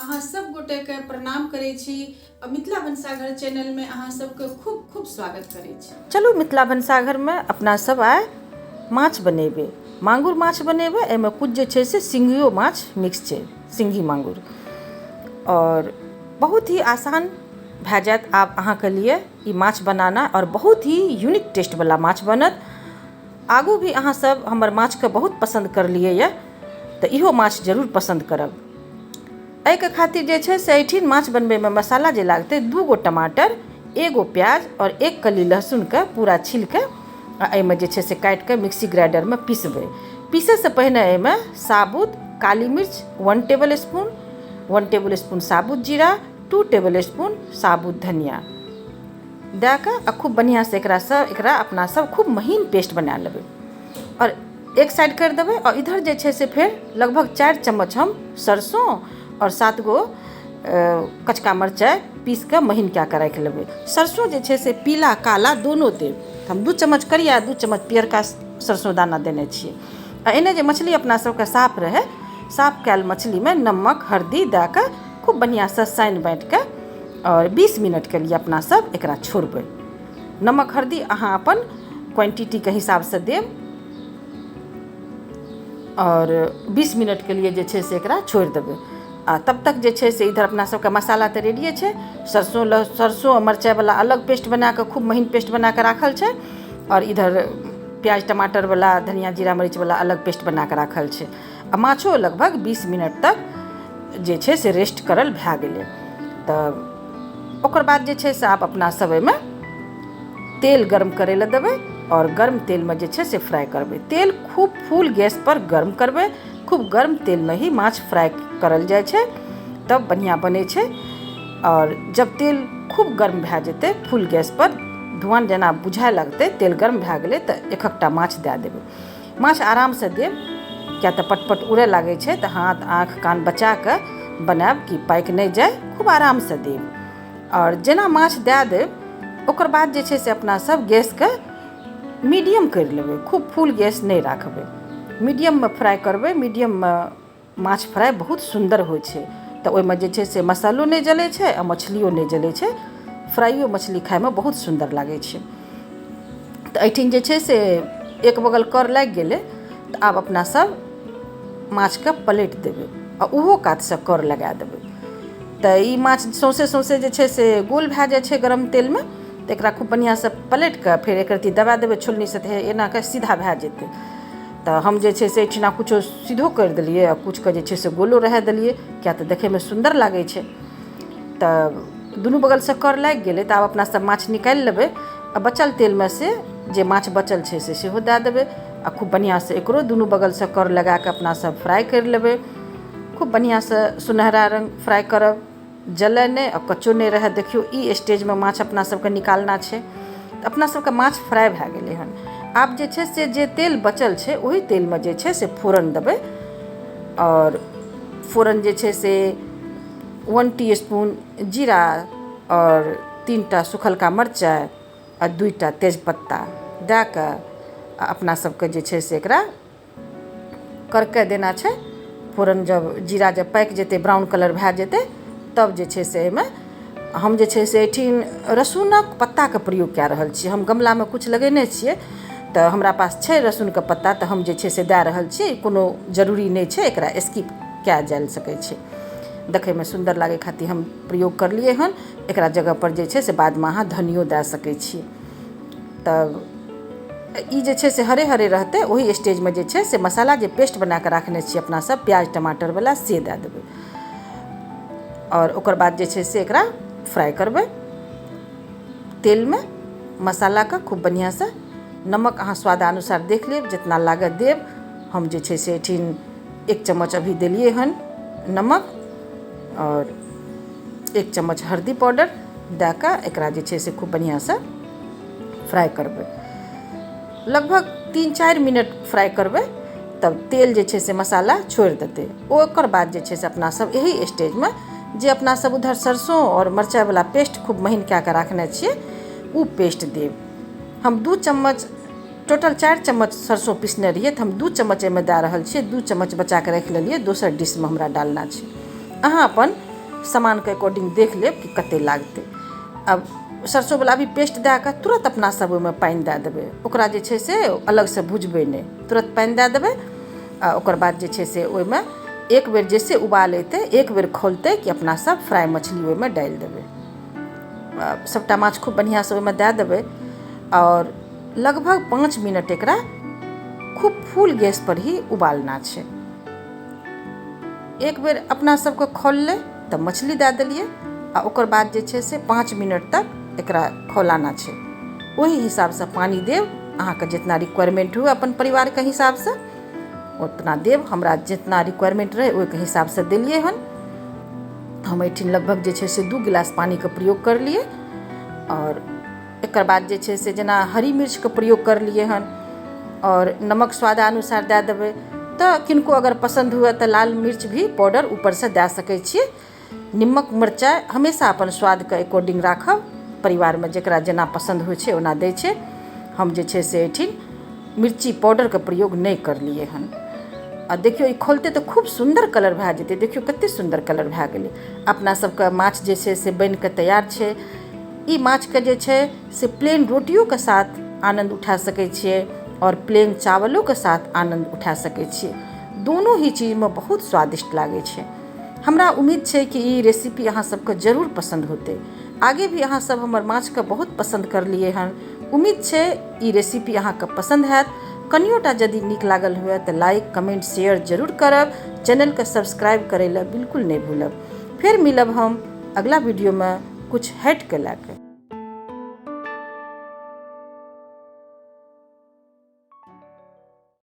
अहाँ सब गोटेके प्रणाम करै छी आ मिथिला भनसाघर चैनलमे अहाँ सबके खूब खूब स्वागत करै छी। चलू मिथिला भनसाघरमे अपना सब आइ माछ बनेबै। मांगुर माछ बनेबै, एहिमे किछु जे छै से सिंघियो माछ मिक्स छै, सिंघी मांगुर। आओर बहुत ही आसान भए जायत आब अहाँके लिए ई माछ बनाना आओर बहुत ही यूनिक टेस्टवला माछ बनत। आगू भी अहाँ सब हमर माछके बहुत पसन्द करलियै यऽ तऽ इहो माछ जरूर पसन्द करब। एहिके खातिर जे छै से एहिठिन माछ बनबैमे मसाला जे लागतै, 2 गो टमाटर, एगो प्याज आओर 1 कली लहसुनके पूरा छीलके आ एहिमे जे छै से काटिके मिक्सी ग्राइंडरमे पिसबै। पीसैसँ पहिने एहिमे साबुत काली मिर्च 1 टेबल स्पून, 1 टेबल स्पून साबुत जीरा, 2 टेबल स्पून साबुत धनिया दए कऽ आ खूब बढ़िआँसँ एकरासँ एकरा अपना सब खूब महीन पेस्ट बना लेबै आओर एक साइड करि देबै। आओर इधर जे छै से फेर लगभग 4 चम्मच हम सरसों आओर 7 गो कचका मरचाइ पीस कऽ महीन कए कऽ राखि लेबै। सरसों जे छै से पीला काला दोनो देब, हम 2 चम्मच करिया, 2 चम्मच पियरका सरसों दाना देने छियै। आ एने जे मछली अपना सबके साफ रहै, साफ कयल मछलीमे नमक हरदी दए कऽ खूब बढ़िआँसँ सानि बाँटिके आओर 20 मिनटके लिए अपना सब एकरा छोड़बै। नमक हरदी अहाँ अपन क्वान्टिटीके हिसाबसँ देब आओर 20 मिनटके लिए जे छै से एकरा छोड़ि देबै। आ तब तक जे छै से इधर अपना सबके मसाला तऽ रेडिये छै। सरसों आ मरचाइवला अलग पेस्ट बनाकऽ खूब महीन पेस्ट बनाकऽ राखल छै आओर इधर प्याज टमाटरवला धनिया जीरा मरीचवला अलग पेस्ट बनाकऽ राखल छै। आ माछो लगभग 20 मिनट तक जे छै से रेस्ट करल भए गेलै। तऽ ओकर बाद जे छै से आब अपना सब एहिमे तेल गर्म करै लए देबै आओर गर्म तेलमे जे छै से फ्राइ करबै। तेल खूब फुल गैसपर गर्म करबै, खूब गर्म तेलमे ही माछ फ्राइ करल जाइ छै तब बढ़िआँ बनै छै। आओर जब तेल खूब गर्म भए जेतै, फुल गैसपर धुआँ जेना बुझाए लगतै तेल गर्म भए गेलै, तऽ एकटा माछ दए देबै। माछ आरामसँ देब, किया तऽ पटपट उड़ै लागै छै, तऽ हाथ आँखि कान बचाकऽ बनायब कि पाकि नहि जाय, खूब आरामसँ देब। आओर जेना माछ दए देब ओकर बाद जे छै से अपना सब गैसके मीडियम करि लेबै, खूब फुल गैस नहि राखबै, मीडियममे फ्राइ करबै। मीडियममे माछ फ्राइ बहुत सुन्दर होइ छै, तऽ ओहिमे जे छै से मसालो नहि जलै छै आ मछलियो नहि जलै छै, फ्राइयो मछली खाइमे बहुत सुन्दर लागै छै। तऽ एहिठिन जे छै से एक बगल कर लागि गेलै, तऽ आब अपना सब माछके पलटि देबै आ ओहो कातसँ कर लगा देबै। तऽ ई माछ सौँसे सौँसे जे छै से गोल भए जाइ छै गरम तेलमे, तऽ एकरा खूब बढ़िआँसँ पलटि कऽ फेर एक रत्ती दबा देबै छोलनीसँ, तऽ एना कऽ सीधा भए जेतै। तऽ हम जे छै से एहिठिना किछो सीधो करि देलियै आ किछुके जे छै से गोलो रहै देलियै, किएक तऽ देखैमे सुन्दर लागै छै। तऽ दुनू बगलसँ कर लागि गेलै, तऽ आब अपना सब माछ निकालि लेबै आ बचल तेलमे से जे माछ बचल छै से सेहो दए देबै आ खूब बढ़िआँसँ एकरो दुनू बगलसँ कर लगाकऽ अपना सब फ्राइ करि लेबै। खूब बढ़िआँसँ सुनहरा रङ्ग फ्राइ करब, जलै नहि आ कच्चो नहि रहै। देखियौ ई स्टेजमे माछ अपना सबके निकालना छै। तऽ अपना सबके माछ फ्राइ भए गेलै हन। आब जे छै से जे तेल बचल छै ओहि तेलमे जे छै से फोरन देबै आओर फोरन जे छै से 1 टी स्पून जीरा आओर 3टा सुखलका मरचाइ आ 2टा तेजपत्ता दए कऽ आ अपना सबके जे छै से एकरा करके देना छै। फोरन जब जीरा जब पाकि जेतै, ब्राउन कलर भए जेतै, तब जे छै से एहिमे हम जे छै से एहिठिन रसूनक पत्ताके प्रयोग कए रहल छी। हम गमलामे किछु लगेने छियै तऽ हमरा पास छै रसूनके पत्ता, तऽ हम जे छै से दए रहल छियै। कोनो जरूरी नहि छै, एकरा स्किप कए जायल सकै छै। देखैमे सुन्दर लागै खातिर हम प्रयोग करलियै हन। एकरा जगहपर जे छै से बादमे अहाँ धनियो दए सकै छियै। तऽ ई जे छै से हरे हरे रहतै, ओहि स्टेजमे जे छै से मसाला जे पेस्ट बना कऽ राखने छियै अपना सब प्याज टमाटरवला से दए देबै आओर ओकर बाद जे छै से एकरा फ्राइ करबै तेलमे मसालाके खूब बढ़िआँसँ। नमक अहाँ स्वादानुसार देख लेब, जितना लागत देब। हम जे छै से एहिठिन 1 चम्मच अभी देलियै हन नमक आओर 1 चम्मच हल्दी पाउडर दए कऽ एकरा जे छै से खूब बढ़िआँसँ फ्राइ करबै। लगभग 3-4 मिनट फ्राइ करबै तब तेल जे छै से मसाला छोड़ि देतै। ओकर बाद जे छै से अपना सब एहि स्टेजमे जे अपना सब उधर सरसों आओर मरचाइवला पेस्ट खूब महीन कए कऽ राखने छियै ओ पेस्ट देब। हम 2 चम्मच, टोटल 4 चम्मच सरसों पिसने रहियै, तऽ हम 2 चम्मच एहिमे दए रहल छियै। 2 चम्मच बचा कऽ राखि लेलियै, दोसर डिशमे हमरा डालना छै। अहाँ अपन सामानके अकॉर्डिंग देख लेब कि कतेक लागतै। आब सरसोवला भी पेस्ट दए कऽ तुरन्त अपना सब ओहिमे पानि दए देबै। ओकरा जे छै से अलगसँ भुजबै नहि, तुरन्त पानि दए देबै। आ ओकर बाद जे छै से ओहिमे एक बेर जैसे उबाल अयतै, एक बेर खौलतै कि अपना सब फ्राइ मछली ओहिमे डालि देबै। सभटा माछ खूब बढ़िआँसँ ओहिमे दए देबै आओर लगभग 5 मिनट एकरा खूब फुल गैस पर ही उबालना छै। एक बेर अपना सबके खौललै तऽ मछली दए देलियै आ ओकर बाद जे छै से 5 मिनट तक एकरा खौलाना छै। ओहि हिसाबसँ पानि देब, अहाँके जितना रिक्वायरमेंट हुए अपन परिवारके हिसाबसँ उतना देब। हमरा जितना रिक्वायरमेंट रहै ओहिके हिसाबसँ देलियै हन। हम एहिठिन लगभग जे छै से 2 गिलास पानिके प्रयोग करलियै। आओर एकर बाद जे छै से जेना हरी मिर्चके प्रयोग करलियै हन आओर नमक स्वादानुसार दए देबै। तऽ किनको अगर पसन्द हुए तऽ लाल मिर्च भी पाउडर ऊपरसँ दए सकै छियै। निमक मिरचाइ हमेशा अपन स्वादके अकॉर्डिंग राखब, परिवारमे जकरा जेना पसन्द होइ छै ओना दै छै। हम जे छै से एहिठिन मिर्ची पाउडरके प्रयोग नहि करलियै हन। आ देखियौ ई खोलतै तऽ खूब सुन्दर कलर भए जेतै। देखियौ कतेक सुन्दर कलर भए गेलै। अपना सबके माछ जे छै से बनिके तैयार छै। ई माछके जे छै से प्लेन रोटियोके साथ आनन्द उठा सकै छियै आओर प्लेन चावलोके साथ आनन्द उठा सकै छियै। दोनो ही चीजमे बहुत स्वादिष्ट लागै छै। हमरा उम्मीद छै कि ई रेसिपी अहाँ सबके जरूर पसन्द होतै। आगे भी अहाँ सब हमर माछके बहुत पसन्द करलियै हन। उम्मीद छै ई रेसिपी अहाँके पसन्द हैत। कनियोटा यदि नीक लागल हुए तऽ लाइक कमेंट शेयर जरूर करब। चैनलके सब्सक्राइब करै लए बिल्कुल नहि भूलब। फेर मिलब हम अगला वीडियोमे कुछ हटि कऽ लए कऽ।